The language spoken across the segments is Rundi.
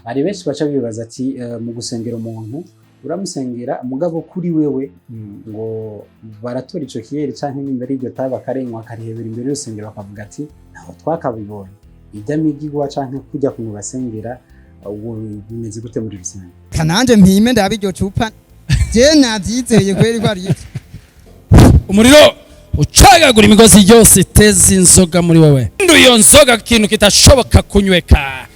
Hari benshi baca bibaza ati mu gusengera umuntu uramusengera, mugabo kuri wewe ngo baratora ico kiyeri canke imbere y'iryo tabi bakarenywa, akarihebera imbere y'urusengero, bakavuga ati ntaho twakabibonye ijya migigwa canke kujya kuntu basengera. Ubu bimeze gute muri rusange? Kananje mpime ndabe iryo cupa, je navyizeye kweri ko ari ivyo. Umuriro ucagagura imigozi yose iteza inzoga muri wewe. Iyo nzoga ikintu kitashoboka kunyweka.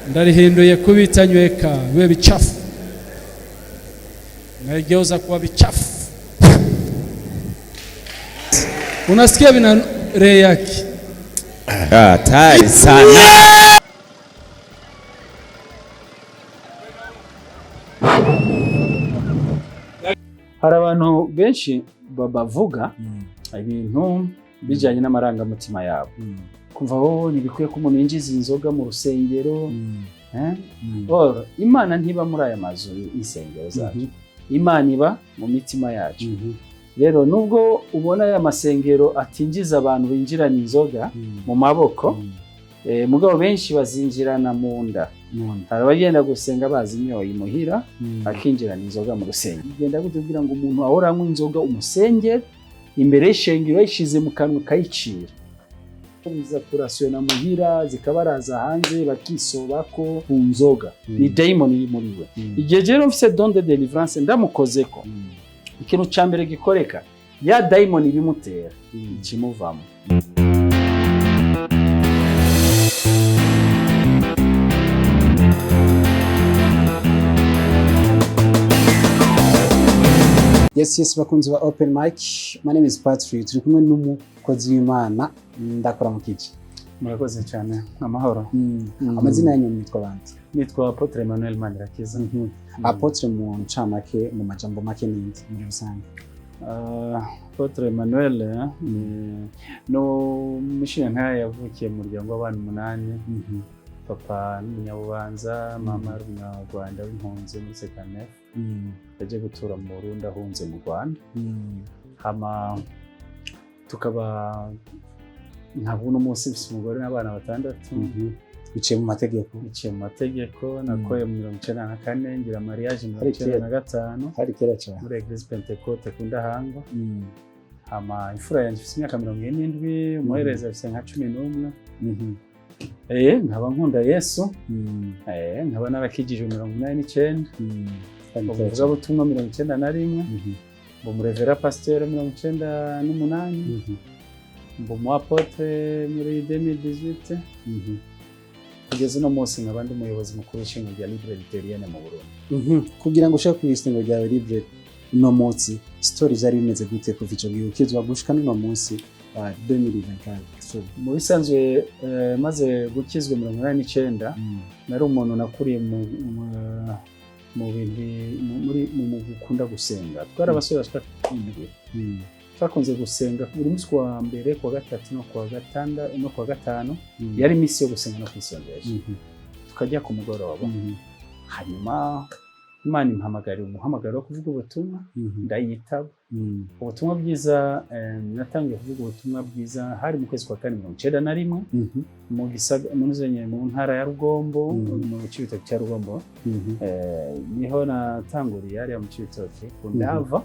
Ndarihinduye kuba itanyweka, bibe bichafu, naigeuza kuwa bichafu. Unasikia vina rehe yake. Hatari sana. Hari abantu benshi bavuga ibintu bijyanye n'amarangamutima yabo, kumva wowe ntibikwiye ko umuntu yinjiza inzoga mu rusengero, eh? Or, Imana ntiba muri aya mazu y'insengero zacu, Imana iba mu mitima yacu. Rero nubwo ubona aya masengero atinjiza abantu binjirana inzoga mu maboko, mugabo benshi bazinjirana mu nda. Hari abagenda gusenga bazinyoye imuhira, akinjirana inzoga mu rusengero. Bigenda gute kugira ngo umuntu ahora anywa inzoga umusengere imbere y'ishengero yayishize mu kanwa ukayicira? Za kurasiyona muhira zikabaraza hanze, bakisobako ku nzoga, ni dayimoni iri muri we. Igihe rero mfise don de délivrance, ndamukozeko, ikintu ca mbere gikoreka, ya dayimoni ibimutera ikimuvamo. Yes, bakunzi ba Open Mic, my name is Patrick, turi kumwe n'umukozi w'Imana. Ndakora mu kici. Murakoze cyane, amahoro. Amazina yanyu mwitwa bande? Nitwa Apotre Emmanuel Manirakiza. Apotre mu ncamake, mu majambo make, ninde muri rusange? Apotre Emmanuel ni umushinga yavukiye mu muryango w'abana umunani. Papa ni umunyabubanza, mama ari umunyarwanda w'impunzi muri sekanef, yaje gutura mu Burundi ahunze mu Rwanda. Hama tukaba nka buno munsi mfise umugore n'abana batandatu. Biciye mu mategeko? Biciye mu mategeko. Nakoye mu 94, ngira mariage mirongo Hari icenda kera. na gatanu Hari kera cyane. muri Eglise Pentecote ku Ndahangwa. Hama imfura yanjye ifise imyaka 47, umuherezi afise nka 11. Nkaba nkunda Yesu. Nkaba narakijijwe 89, umuvugabutumwa 91, mba umurevera pasiteri 98, mba umu apôtre muri 2018. Kugeza uno munsi nkaba ndi umuyobozi mukuru w'ishengero rya Libre Luthérienne mu Burundi. Kugira ngo ushake kw'isengero ryawe Libre uno munsi, story vyari bimeze gute kuva ico gihe ukizwa gushika n'uno munsi wa 2024? So, Mu bisanzwe, maze gukizwa 89, nari umuntu nakuriye mu bintu muri mu gukunda gusenga. Twari abasore bashika indwi, twakunze gusenga buri munsi kuwa mbere, kuwa gatatu no kuwa gatanda no kuwa gatanu. Yari iminsi yo gusenga no kwisongesha, tukajya ku mugoroba. Hanyuma Imana impamagarira umuhamagaro wo kuvuga ubutumwa, ndayitaba. Ubutumwa bwiza, natangiye kuvuga ubutumwa bwiza hari mu kwezi kwa kane 91, mu gisaga mu ntara ya Rugombo, mu Cibitoke cya Rugombo. Niho natanguriye, hariya mu Cibitoke ku Ndava,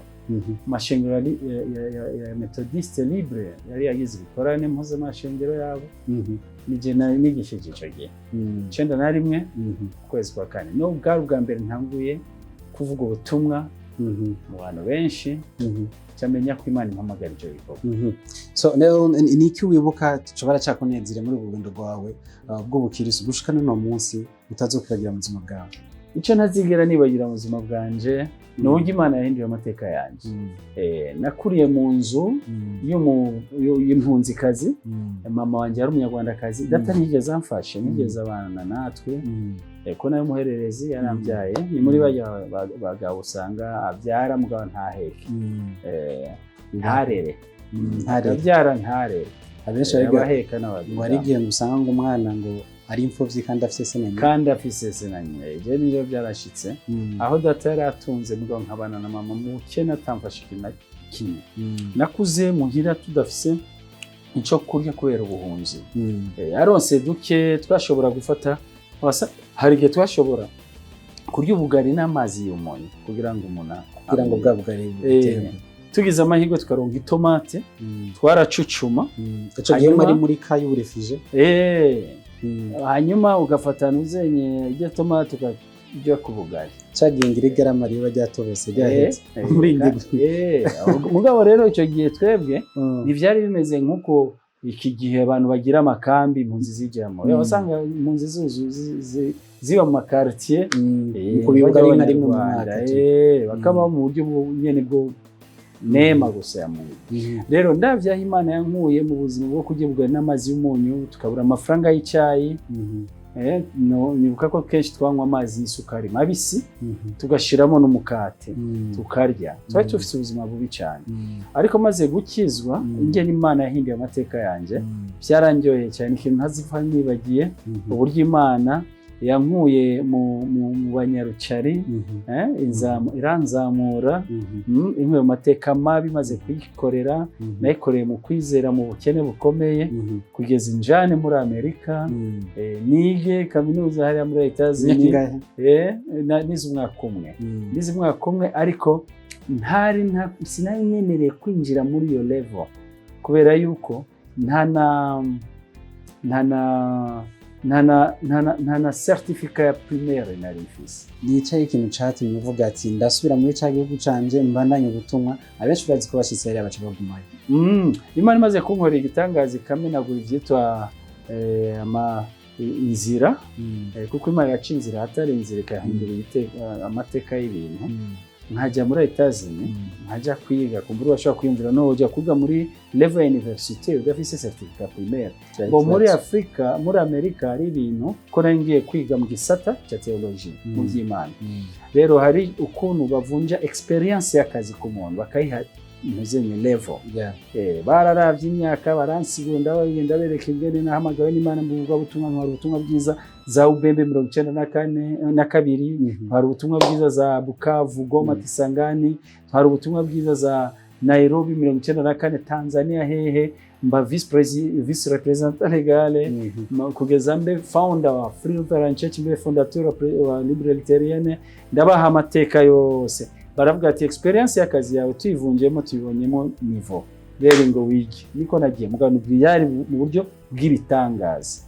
amashengero ya Methodiste Libre yari yagize ibikorane mpuzamashengero yabo. Nije nigishije ico gihe, 91, ukwezi kwa kane. No bwari ubwa mbere ntanguye kuvuga ubutumwa mu bantu benshi, cyamenya ko Imana impamagara ivyo bikorwa. So rero ni iki wibuka gishobora cyakunezera muri ubu rugendo rwawe bw'ubukirisu gushika n'uno munsi utazokwibagira mu buzima bwawe? Icyo ntazigera nibagira mu buzima bwanje ni uburyo Imana yahinduye amateka yanjye. Nakuriye mu nzu y'impunzikazi. Mama wanjye yari umunyarwandakazi, data ntiyigeze amfashe, ntiyigeze abana natwe. Ko nawe umuhererezi yarambyaye, ni muri bajya bagabo usanga abyara mugabo ntaheke, ntarere. Ntarere. Abyara ntarere. Abenshi bariga Abaheka ngo hari n'abagabo igihe ngo usanga ngo umwana ngo ari imfuvyi kandi afise se na nyina. Kandi afise se na nyina. Ivyo nivyo byarashitse, aho data yari atunze, mugabo nkabana na mama mu bukene, atamfashe ikintu na kimwe. Nakuze muhira tudafise Ico kurya kubera ubuhunzi. Aronse duke twashobora gufata, hari igihe twashobora kurya ubugari n'amazi y'umunyu kugira ngo umuntu Kugira ngo bwa bugari butere. Tugize amahirwe tukaronka itomate, twaracucuma. Ico gihe mwari muri camp y'ubu réfugié? Hanyuma ugafata nuzenye iryo tomate ukarya ku bugari. Cagiye ngira igarama riba ryatobose, ryahetse muri iyi. Mugabo rero icyo gihe twebwe ntibyari bimeze nk'uko iki gihe abantu bagira amakambi impunzi zijyamo. Wasanga impunzi ziba mu ma quartier. Mu kubibuka rimwe na rimwe mu mwaka. Bakabaho mu buryo nyene bwo nema gusa ya Mungu. Rero ndavye aho Imana yankuye mu buzima bwo kurya ubugari n'amazi y'umunyu, tukabura amafaranga y'icyayi. No, nibuka ko kenshi twanywa amazi y'isukari mabisi, tugashiramo n'umukate, tukarya. Twari dufite ubuzima bubi cyane, ariko maze gukizwa, ingene Imana yahinduye amateka yanjye byarandyoheye cyane. Ikintu ntazipfa nibagiye, uburyo Imana yankuye mu banyarucari, iranzamura, inkuye mu mateka mabi. Maze kuyikorera, nayikoreye mu kwizera, mu bukene bukomeye, kugeza injane muri Amerika, nige kaminuza hariya muri Imyaka Etazini. ingahe? Nize umwaka umwe. Nize umwaka umwe, ariko ntari sinari nemereye kwinjira muri iyo level kubera yuko nta na certificat ya primaire nari mfise. Nicaye ikintu catumye uvuga ati: "Ndasubira muri ca gihugu canje, mbandanye ubutumwa"? Abenshi bazi ko bashitse hariya baca bagumayo. Imana imaze kunkorera igitangaza, ikamenagura ivyitwa inzira, kuko Imana iraca inzira ahatari inzira, ikahindura amateka y'ibintu, nkajya muri Etazini, nkajya kwiga. Kumbura urashobora kwiyumvira no ujya kwiga muri level ya université udafise certificat primaire. Ngo muri Afrika, muri Amerika hari ibintu ko nari ngiye kwiga mu gisata cya theology, mu by'Imana. Rero hari ukuntu bavunja experience y'akazi ku muntu, bakayiha impuzenye level. Bararavye imyaka, baransigura, ndabagenda bereka ingene nahamagawe n'Imana mu butumwa, ntwara ubutumwa bwiza za Ubembe 94 na kabiri, ntwara ubutumwa bwiza za Bukavu, Goma, Kisangani, ntwara ubutumwa bwiza za Nairobi 94, Tanzania hehe, mba vice president, vice représentant légal, kugeza mbe founder wa Free Lutheran Church, mbe fondateur wa Libre Luthérienne. Ndabaha amateka yose, baravuga ati: "Experience y'akazi yawe tuyivunjemo, tuyibonyemo niveau, rero ngo wige." Niko nagiye mugabo byari mu buryo bw'ibitangaza.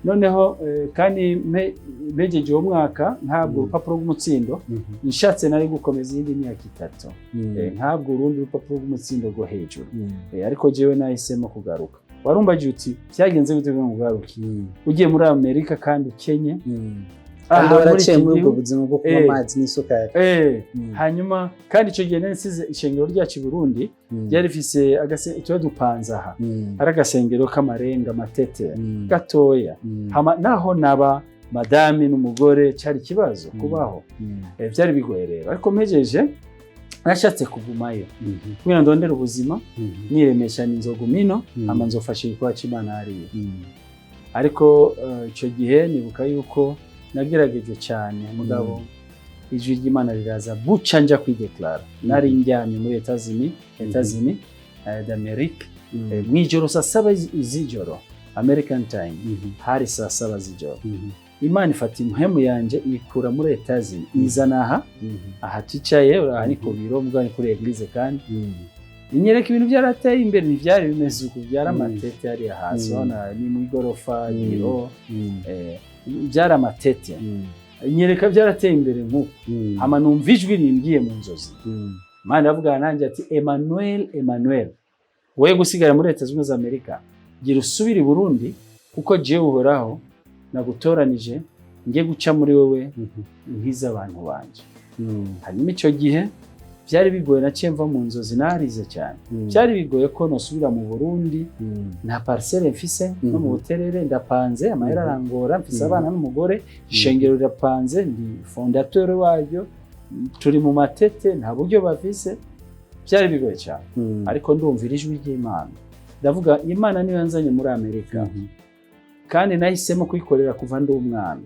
Noneho kandi mpejeje uwo mwaka ntabwo urupapuro rw'umutsindo, nshatse nari gukomeza iyindi myaka 3, ntabwo urundi rupapuro rw'umutsindo rwo hejuru. Ariko jewe nahisemo kugaruka. Warumbagiye uti: "Byagenze gute kugira ngo ugaruke ugiye muri Amerika kandi ukenye?" Kandi Aha, muri waraciye iki muri ubwo gihugu- buzima bwo kunywa amazi n'isukari. Hanyuma kandi icyo gihe nari nsize ishengero ryacu i Burundi, ryari rifise tuba dupanze aha, ari agasengero k'amarenga amatete gatoya. Hama naho naba madame n'umugore, cyari ikibazo kubaho. Byari bigoye rero, ariko mpejeje nashatse kugumayo kugira ngo ndondere ubuzima, niremesha n'inzogumino, hama nzofasha igikorwa c'Imana hariya. Ariko icyo gihe nibuka yuko nagerageje cyane, mugabo ijwi ry'Imana riraza buca nja kwideklara. Nari njyamye muri Etats-Unis d'Amérique, mw'ijoro saa 7 z'ijoro American time, hari saa 7 z'ijoro. Imana ifata impwemu yanje iyikura muri Etats-Unis, izana aha, aha twicaye, aha ni ku biro, mugabo ni kuri église, kandi inyereka ibintu byarateye imbere. Ntibyari bimeze uku, byari amatete hariya hasi. Urabona ni mu igorofa, biro, byari amatete. Inyereka byarateye imbere nk'uku. Hama numva ijwi rimbwiye mu nzozi. Imana iravugana nanjye ati: "Emmanuel, Emmanuel, wowe gusigara muri Leta Zunze Ubumwe za Amerika, gira usubire i Burundi, kuko jewe Uhoraho nagutoranije, ngiye guca muri wewe nkiza abantu banje." Hanyuma icyo gihe byari bigoye, naciye mva mu nzozi, narize cyane. Byari bigoye ko nosubira mu Burundi, nta parcelle mfise no mu Buterere ndapanze, amahera arangora, mfise abana n'umugore, ishengero rirapanze, ndi fondateur waryo, turi mu matete, nta buryo bafise, byari bigoye cyane. Ariko ndumvira ijwi ry'Imana, ndavuga: "Imana niyo yanzanye muri Amerika, kandi nahisemo kuyikorera kuva ndi umwana,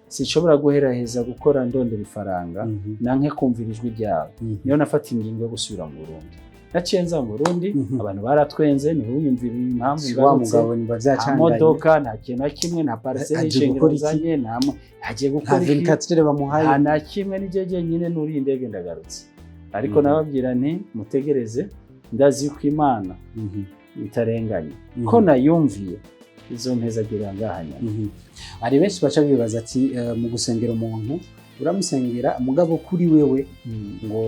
sinshobora guheraheza gukora ndondera ifaranga nanke kumvira ijwi ryawe." Niyo nafata ingingo yo gusubira mu Burundi. Naciye nza mu Burundi, abantu baratwenze, ntibiyumvira impamvu Si wa ngarutse. mugabo niba Nta byacanganye. modoka, nta kintu na kimwe, nta parcelle Agiye y'ishengero gukora iki? nzanye, nta agiye Nta gukora iki? 24 bamuhaye. Nta na kimwe, nijye jyenyine nuriye indege ndagarutse, ariko nababwira nti: "Mutegereze, ndazi yuko Imana itarenganye, ko nayumviye izo mpezagira ngaha nyuma." Hari benshi baca bibaza ati mu gusengera umuntu uramusengera, mugabo kuri wewe ngo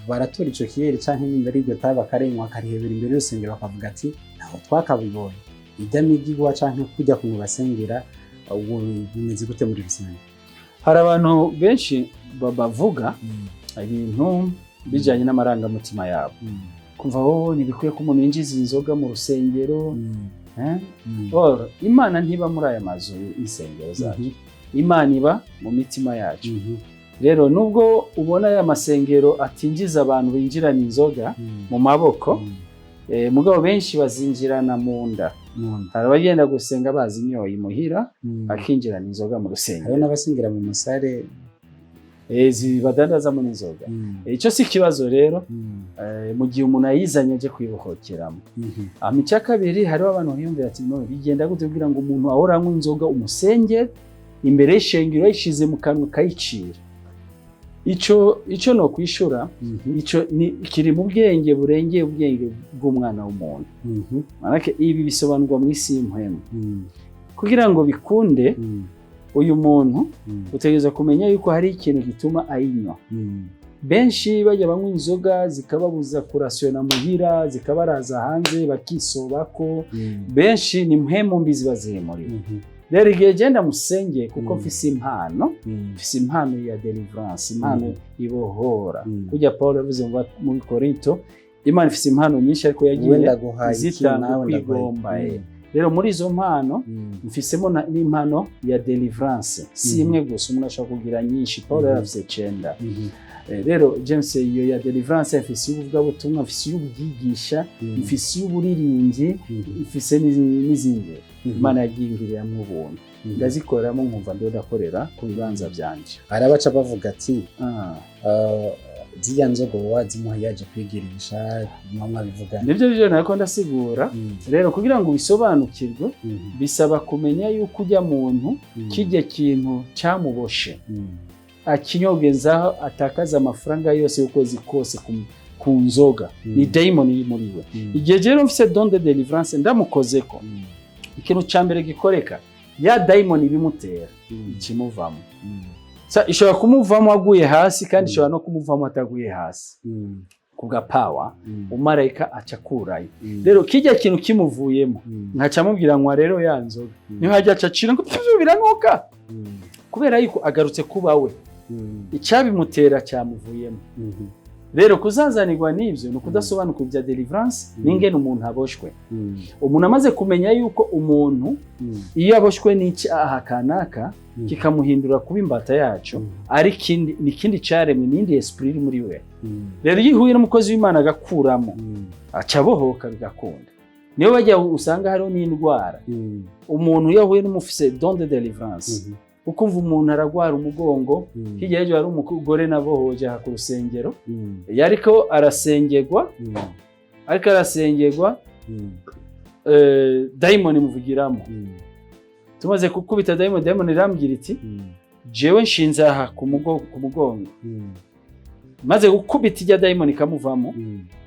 baratora ico kiyeri canke nimba ari iryo tabi akarenywa, akarihebera imbere y'urusengero, bakavuga ati: "Ntaho twakabibonye ijya migigwa canke kujya kuntu basengera." Ubwo bimeze gute muri rusange? Hari abantu benshi bavuga ibintu bijyanye n'amarangamutima yabo, kumva wowe ntibikwiye ko umuntu yinjiza inzoga mu rusengero, eh? Or, Imana ntiba muri aya mazu y'insengero zacu, Imana iba mu mitima yacu. Rero nubwo ubona aya masengero atinjiza abantu binjirana inzoga mu maboko, mugabo benshi bazinjirana mu nda. Hari abagenda gusenga bazinyoye imuhira, akinjirana inzoga mu rusengero. Hariho n'abasengera mu musare. Badandazamo n'inzoga. Icyo si ikibazo rero, mu gihe umuntu ayizanye aje kuyibohokeramo. Hama icya kabiri, hariho abantu biyumvira ati: "None bigenda gute kugira ngo umuntu ahora anywa inzoga umusengere imbere y'ishengero yayishize mu kanwa akayicira?" Ico no kwishura, ico ni kiri mu bwenge burengeye ubwenge bw'umwana w'umuntu. Manake ibi bisobanurwa mu isi y'impwemu. Kugira ngo bikunde, uyu muntu utegereza kumenya yuko hari ikintu gituma ayinywa. Benshi bajya banywa inzoga zikababuza kurasiyona muhira, zikabaraza hanze bakisobako. Benshi ni mpwemu mbi ziba ziri muri bo. Rero igihe genda musenge, kuko mfise impano, mfise impano ya deliverance, impano ibohora. Kujya Paul yavuze muri Korinto, Imana ifise impano nyinshi, ariko yagiye Wowe ndaguhaye iki, zitanga nawe ndaguhaye. kwigomba. Rero muri izo mpano mfisemo n'impano ya deliverance. Si imwe gusa, umuntu ashobora kugira nyinshi. Paul yari afise 9. Rero James, iyo ya deliverance, mfise iy'ubuvugabutumwa, mfise iy'ubwigisha, mfise iy'uburirimbyi, mfise n'izindi Imana yagiye ingiriramwo ubuntu. Ndazikoreramo nkumva ndiho ndakorera ku bibanza byanje. Hari abaca bavuga ati: "Ziriya nzoga wazimuha yaje kwigirisha mwamwe bivugana." Nibyo byo nariko ndasigura. Rero kugira ngo ubisobanukirwe, bisaba kumenya yuko ujya muntu kijya kintu cyamuboshe, akinyogezaho, atakaza amafaranga yose y'ukwezi kose ku nzoga, ni dayimoni iri muri we. Igihe rero mfise don de deliverance ndamukozeko, ikintu cya mbere gikoreka, ya dayimoni ibimutera ikimuvamo. Ishobora kumuvamo aguye hasi, kandi ishobora no kumuvamo ataguye hasi. Ku gapawa umumarayika aca akurayo. Rero kijya kintu kimuvuyemo, nkaca mubwira ngo rero ya nzoga niho hajya aca acira ngo pfu, biranuka, kubera yuko agarutse kuba we, icyabimutera cyamuvuyemo. Rero kuzazanirwa n'ibyo ni ukudasobanukirwa ibya deliverance n'ingene umuntu aboshwe. Umuntu amaze kumenya yuko umuntu iyo aboshwe n'icyaha kanaka, kikamuhindura kuba imbata yacu, ari ikindi, ni ikindi cyaremwe, n'indi esprit iri muri we. Rero iyo ihuye n'umukozi w'Imana agakuramo, aca abohoka bigakunda. Niyo bajya usanga hariho n'indwara. Umuntu iyo ahuye n'umufise don de deliverance, ukumva umuntu aragwara umugongo. Hirya y'ejo hari umugore nabohoje aha ku rusengero, yariko arasengerwa, ariko arasengerwa, dayimoni imuvugiramo. Tumaze gukubita dayimoni, dayimoni irambwira iti: "Jewe nshinze aha ku mugongo." Maze gukubita ijya dayimoni ikamuvamo.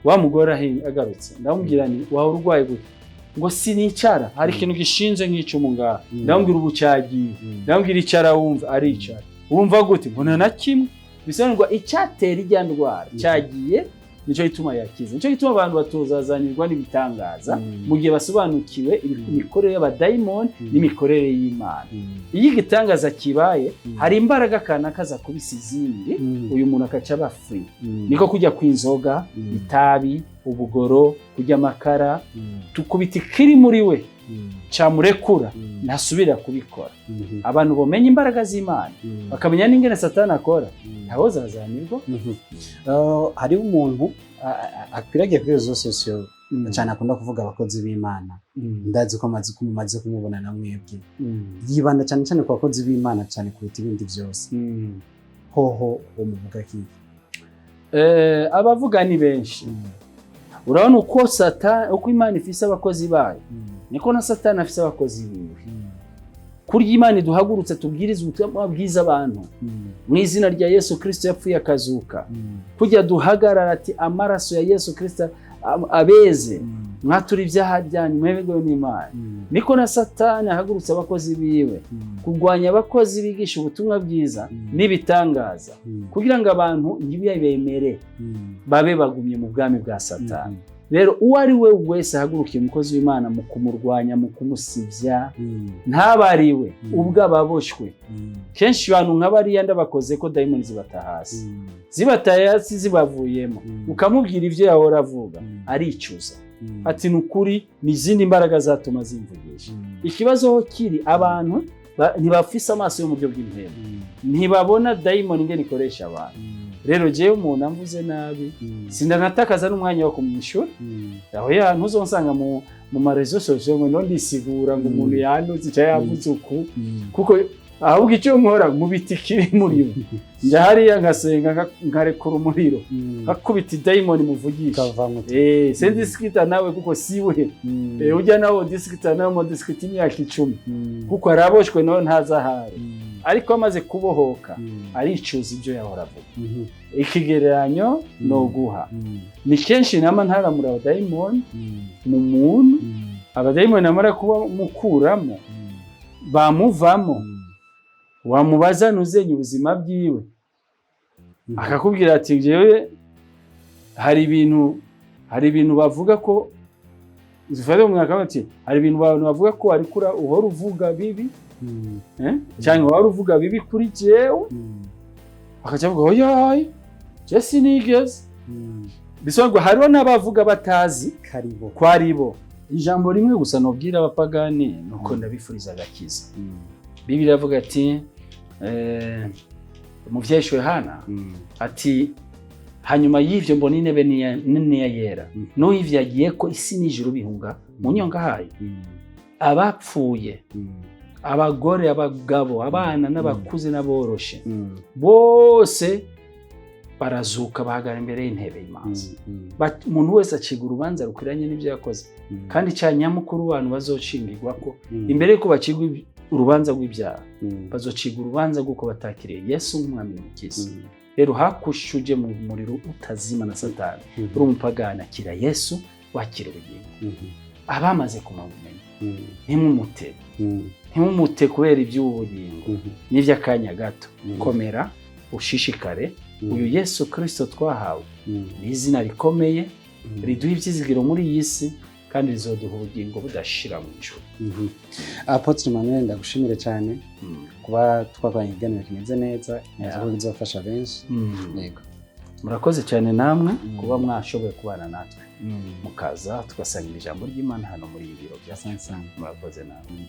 Wa mugore agarutse, ndamubwira nti: "Wahora urwaye gute?" Ngo: "Sinicara, hari ikintu gishinze nk'icumu ngaha." Ndamubwira: "Ubu cyagiye." Ndamubwira: "Icara wumva." Aricara. "Wumva gute?" Ngo: "Nta na kimwe." Bisobanurwa icyatera ijya ndwara cyagiye, nicyo gituma yakize. Nicyo gituma abantu batuzazanirwa n'ibitangaza mu gihe basobanukiwe imikorere y'abadayimoni n'imikorere y'Imana. Iyo igitangaza kibaye, hari imbaraga kanaka zakubise izindi, uyu muntu akaca aba free. Niko kujya kw'inzoga, itabi, ubugoro, kurya amakara, tukubita ikiri muri we cyamurekura, ntasubira kubikora. Abantu bamenya imbaraga z'Imana, bakamenya n'ingene Satani akora, ntawozazanirwa. Hariho umuntu akwiragiye kuri réseaux sociaux cyane, akunda kuvuga abakozi b'Imana. Ndazi ko mumaze kumubona na mwebwe. Yibanda cyane cyane ku bakozi b'Imana cyane kuruta ibindi byose. Hoho uwo muvuga ki? Abavuga ni benshi. Urabona uko Satani, uko Imana ifise abakozi bayo, niko na Satani afise abakozi biwe. Kurya Imana iduhagurutse tubwirize ubutumwa bwiza abantu mu izina rya Yesu Kristo yapfuye akazuka, kujya duhagarara ati amaraso ya Yesu Kristo abeze, mwatura ibyaha byanyu, mwemerwe n'Imana, niko na Satani ahagurutse abakozi biwe kurwanya abakozi bigisha ubutumwa bwiza n'ibitangaza, kugira ngo abantu ntibibemere, babe bagumye mu bwami bwa Satani. Rero uwo ari we wese ahagurukiye umukozi w'Imana mu kumurwanya, mu kumusibya, ntabariwe ubwo ababoshwe. Kenshi abantu nka bariya ndabakoze ko dayimoni zibata hasi, zibataye hasi, zibavuyemo, ukamubwira ibyo yahora avuga, aricuza ati ni ukuri, ni izindi mbaraga zatuma zimvugisha. Ikibazo aho kiri, abantu ntibafise amaso yo mu buryo bw'impemu, ntibabona dayimoni ingene ikoresha abantu. Rero jewe umuntu amvuze nabi, sindanatakaza n'umwanya wo kumwishyura. Aho ya ntuzonsanga mu ma réseaux sociaux ngo ndo ndisigura ngo umuntu yandutse cyangwa yavuze uku, kuko ahubwo icyo nkora nkubita ikiri muri bo, njya hariya ngasenga, nkarekura umuriro, nkakubita idayimoni muvugisha. Ukavamo. Sindisikita nawe kuko siwe. Ujya nawe disikita nawe, mu disikita imyaka 10, kuko araboshwe nawe ntazi ahari, ariko amaze kubohoka aricuza ibyo yahora avuga. Ikigereranyo ni uguha ni kenshi nama ntaramura abadayimoni mu muntu, abadayimoni namara kuba mukuramo bamuvamo, wamubaza ntuzenye ubuzima bwiwe, akakubwira ati jewe hari ibintu bavuga ko zifata mu mwaka, bati hari ibintu abantu bavuga ko ariko uhora uvuga bibi, cyangwa wari uvuga bibi kuri jewe, akaca avuga oya, je sinigeze. Bisobanurwa hariho n'abavuga batazi karibo ko ari bo. Ijambo rimwe gusa nobwira abapagani ni uko ndabifuriza agakiza. Bibiliya iravuga ati umuvyeyi Yohana ati hanyuma y'ivyo mbona intebe niniya yera, n'uwivyo yagiye ko, isi n'ijuru bihunga mu nyonga hayo. Abapfuye, abagore, abagabo, abana n'abakuze n'aboroshe, bose barazuka, bahagarara imbere y'intebe y'imanza. Umuntu wese aciga urubanza rukwiranye n'ibyo yakoze. Kandi cya nyamukuru, abantu bazocingirwa ko imbere y'uko bacigwa urubanza rw'ibyaha, bazociga urubanza rw'uko batakiriye Yesu nk'umwami n'umukiza. Rero hakushuje mu muriro utazima na Satani, uri umupagani, akira Yesu, wakira ubugingo. Abamaze kumumenya, ntimumute, ntimumute kubera iby'ubu bugingo n'iby'akanya gato. Komera, ushishikare. Uyu Yesu Kirisito twahawe ni izina rikomeye riduha ibyizigiro muri iyi si, kandi rizoduha ubugingo budashira mu ijuru. Apôtre Emmanuel, ndagushimire cyane kuba twakoranye ikiganiro kimeze neza, neza ko bizofasha benshi. Yego. Murakoze cyane namwe kuba mwashoboye kubana natwe, mukaza tugasangira ijambo ry'Imana hano muri ibi biro bya Asante sana. Murakoze namwe.